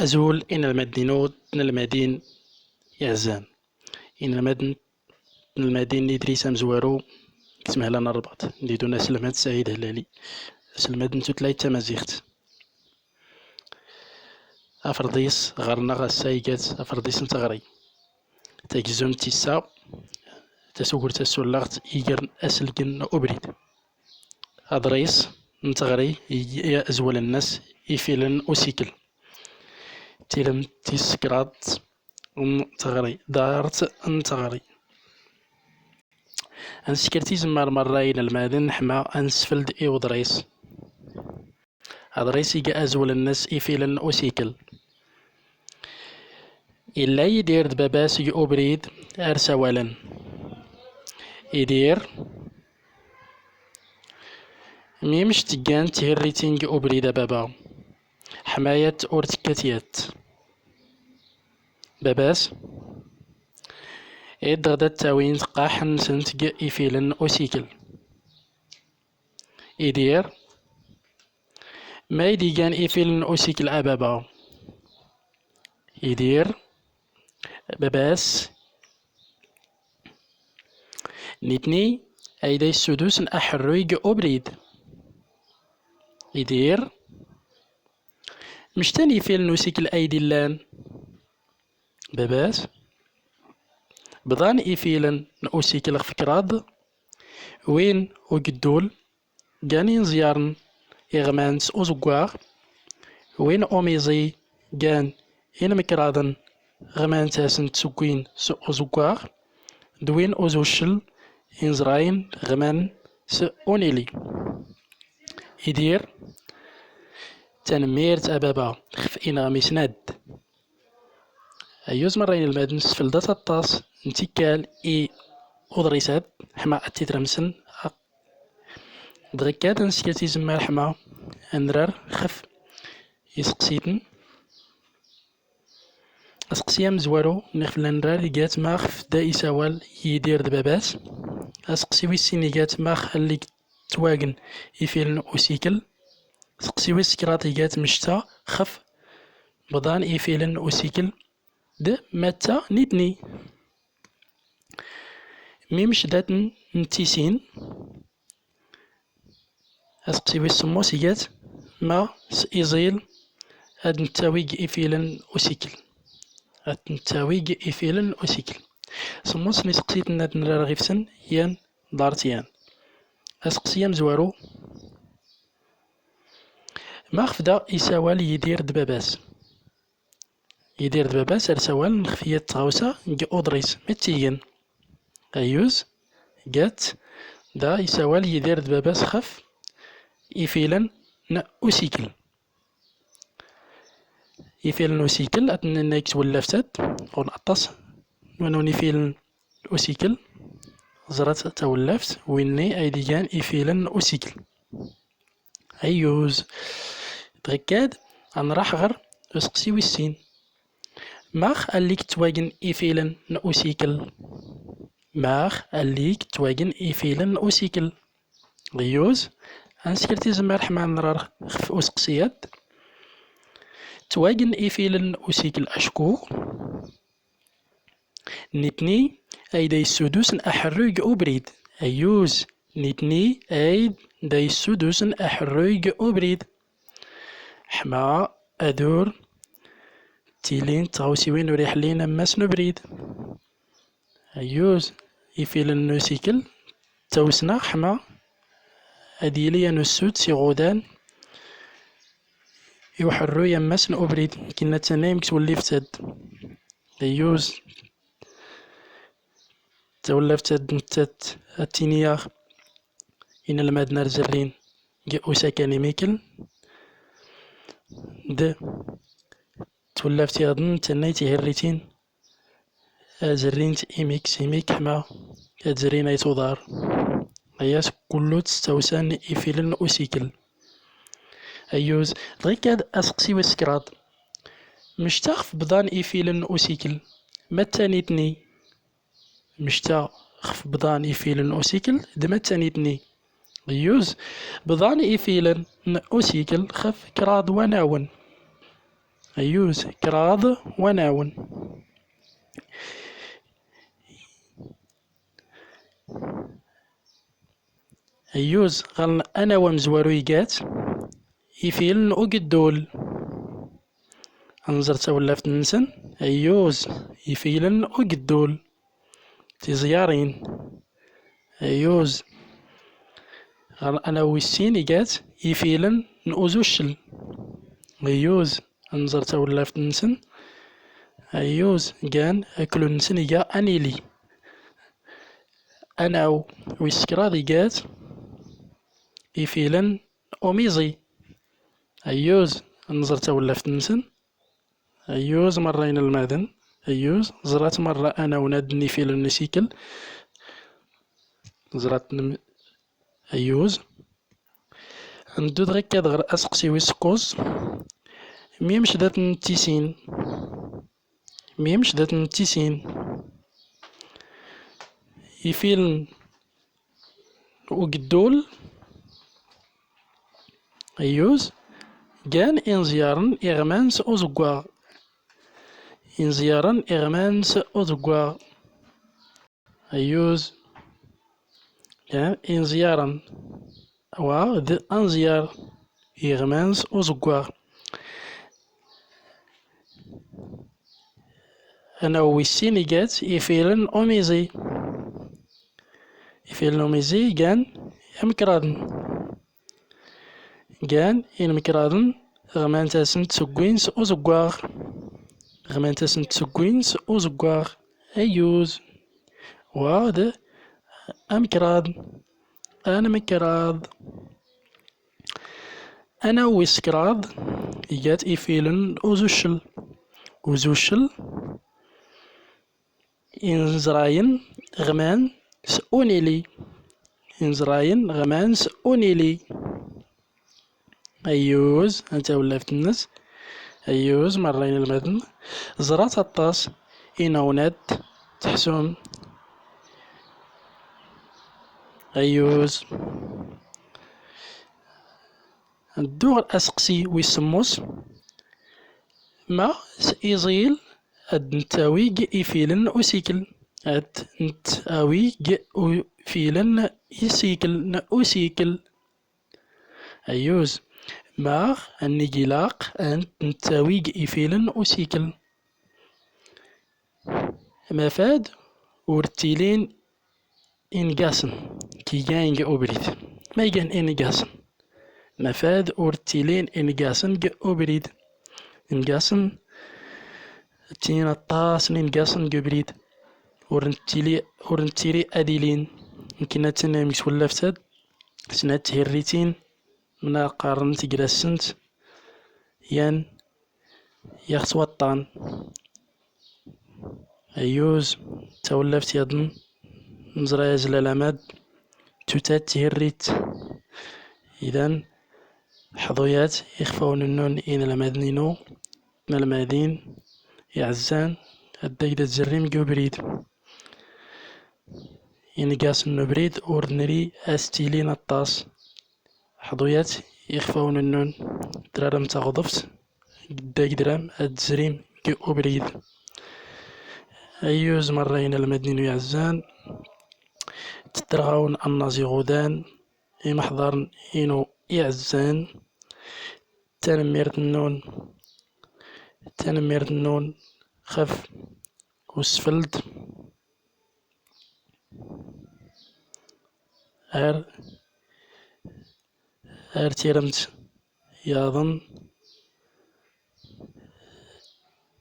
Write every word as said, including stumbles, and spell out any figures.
Azul inelmaden-inu d tnelmadin iɛezzan. Inelmaden d tnelmadin n idris amezwaru deg tmehla n Rrbaṭ, n didun aselmad Saɛid Hlali, aselmad n tutlayt tamaziɣt. Aferdis ɣer-nneɣ ass-a iga-t aferdis n teɣri. Tagezzumt tis sa, tasugurt tasullaɣt igren aselgen n ubrid. Aḍris n teɣri iga azwel-nnes ifilen n usikel. Tiremt tis kraḍt n teɣri, dart n teɣri. Ad nesker tizemmar merra i yinelmaden, ḥma ad nesfeld i uḍris. Aḍris iga azwel-nnes ifilen n usikel. Illa Yidir d baba-s g ubrid ar sawalen. Idir, mimc tggan thirritin g ubrid a baba? Ḥma yat ur tekkat yat. Baba-s, id dɣ da ttawin tqaḥ-nsent g ifilen n usikel. Idir, ma ayd igan ifilen n usikel a baba? Idir, baba-s, nitni ayd a yessudusen aḥerruy g ubrid. Idir, mectan ifilen n usikel ayd illan? Baba-s, bḍan ifilen n usikel ɣef kraḍ, win ugeddul gan inẓyaren iɣman s uzeggaɣ, win umiẓi gan inmekraḍen ɣmant-asen tsugwin s uzeggaɣ, d win uzuccel inẓrayen ɣman s unili. Idir, tanemmirt a baba xef ineɣmisen-ad. Ayyuz merra inelmaden, sfeldat aṭas n tikkal i uḍris-ad, ḥma ad t-id-remsen. Dɣikka ad nsker tizemmar ḥma ad nrar xef iseqsiten. Aseqsi amezwaru nni xef la nrar iga-t: max da isawal Yidir d baba-s? Aseqsi wis sin iga-t: max allig ttwagen ifilen n usikel? Aseqsi wis kraḍ iga-t: mecta xef bḍan ifilen n usikel d matta nitni? Mimc dat n tisin. Aseqsi wis semmus iga-t: ma s iẓil ad nettawi g ifilen n usikel? Ad nettawi g ifilen n usikel. Semmus n iseqsiten ad nrar ɣif-sen yan ḍart yan. Aseqsi amezwaru: max da isawal Yidir d baba-s? Yidir d baba-s ar sawalen xef yat tɣawsa g uḍris, ma tt-igen? Ayyuz, gat da isawal Yidir d baba-s xef ifilen n usikel. Ifilen n usikel, ad ten-nini g tewlaft-ad, ɣur-n aṭas n wanwa n ifilen n usikel. Ẓrat tawlaft, winni ayd igan ifilen n usikel. Ayyuz. Dɣikka ad nraḥ ɣer useqsi wis sin. Max allig ttwagen ifilen n usikel? Max allig ttwagen ifilen n usikel? Ayyuz. Ad nsker tizemmar ḥma ad nrar xef useqsi-ad. Ttwagen ifilen n usikel acku nitni ayd a yessudusen aḥerruy g ubrid. Ayyuz, nitni ayd a yessudusen aḥerruy g ubrid. Ḥma ad ur ttilin tɣawsiwin ur iḥellin ammas n ubrid. Ayyuz, ifilen n usikel ttawsen-aɣ ḥma ad yili ad nussud s iɣudan i uḥerruy ammas n ubrid, kinna ttannayem g twellift-ad. Ayyuz, tawlaft-ad nettat ad tini-aɣ inelmaden ar zerrin g usakan imikel, d twlaft yaḍen tannay tihirritin ad zerrint imik s imik ḥma ad zerrin ayt uḍar. Aya s kullu s tawsa n ifilen n usikel. Ayyuz, dɣikka ad aseqsi wis kraḍ. Mecta xef bḍan ifilen n usikel? Matta nitni? Mecta xef bḍan ifilen n usikel d matta nitni? Ayyuz, bḍan ifilen n usikel xef kraḍ wanawen. Ayyuz, kraḍ wanawen. Ayyuz, ɣer anaw amezwaru iga-t ifilen n ugeddul. Ad nẓer tawlaft-nsen. Ayyuz, ifilen n ugeddul. Tiẓyarin. Ayyuz. Ɣer anaw wis sin iga-t ifilen n uzuccel. Ayyuz. Ad nẓer tawlaft-nsen. Ayyuz. Gan aklu-nsen iga anili. Anaw wis kraḍ iga-t ifilen n umiẓi. Ayyuz. Ad nẓer tawlaft-nsen. Ayyuz merra inelmaden. Ayyuz, ẓrat merra anaw n ad nifilen n usikel. Ẓrat nem-, ayyuz. Nddu dɣi akkad ɣer aseqsi wis kuẓ. Mimc dat n tisin. Mimc dat n tisin. Ifilen ugeddul. Ayyuz. Gan inẓyaren iɣman s uzeggaɣ. Inẓyaren iɣman s uzeggaɣ. Ayyuz. Gan inẓyaren. Wa d anẓyar iɣman s uzeggaɣ. Anaw wis sin iga-t ifilen umiẓi. Ifilen umiẓi gan imkraḍen. Gan inmkraḍen ɣmant-asen tsugwin s uzeggaɣ. Ɣmant-asen tsugwin s uzeggaɣ. Ayyuz. Wa d amkraḍ. Anmkraḍ. Anaw wis kraḍ iga-t ifilen uzuccel. Uzuccel. Inẓrayen ɣman s unili. Inẓrayen ɣman s unili. Ayyuz, anta tawlaft-nnes. Ayyuz, merra inelmaden. Ẓrat aṭas inaw n ad teḥsum. Ayyuz. Ddu ɣer aseqsi wis semmus. Ma s iẓil ad nettawi g ifilen usikel. Ad nettawi g ifilen isikel n usikel. Ayyuz. Ma annig ilaq ad nettawi g ifilen usikel. Mafad ur ttilin ingasen kigan g ubrid. Ma igan ingasen? Mafad ur ttilin ingasen g ubrid. Ingasen, ttinin aṭas n ingasen g ubrid. Ur nettili, ur nettili ad ilin. Nekkin ad tnam g twallaft-ad, snat thirritin, mna qqaren tigrasent, yan yaɣ ttwaṭṭan. Ayyuz, tawallaft yaḍen, nẓra azlalam-ad, tutat thirrit. Idan, ḥḍuyat ixfawen-nnun inelmaden-inu, tinelmadin iɛezzan, addag d tzerrim g ubrid. Ingasen n ubrid ur nri ad ttilin aṭas. Ḥḍuyat ixfawen-nnun, traram taɣḍeft, gdda gdram ad tzrim g ubrid. Ayyuz merra inelmaden-inu iɛezzan, ttreɣ-awen annaẓ iɣudan, imeḥḍaren-inu iɛezzan, tanemmirt-nnun, tanemmirt-nnun xef usfeld. Ar, ar tiremt yaḍen,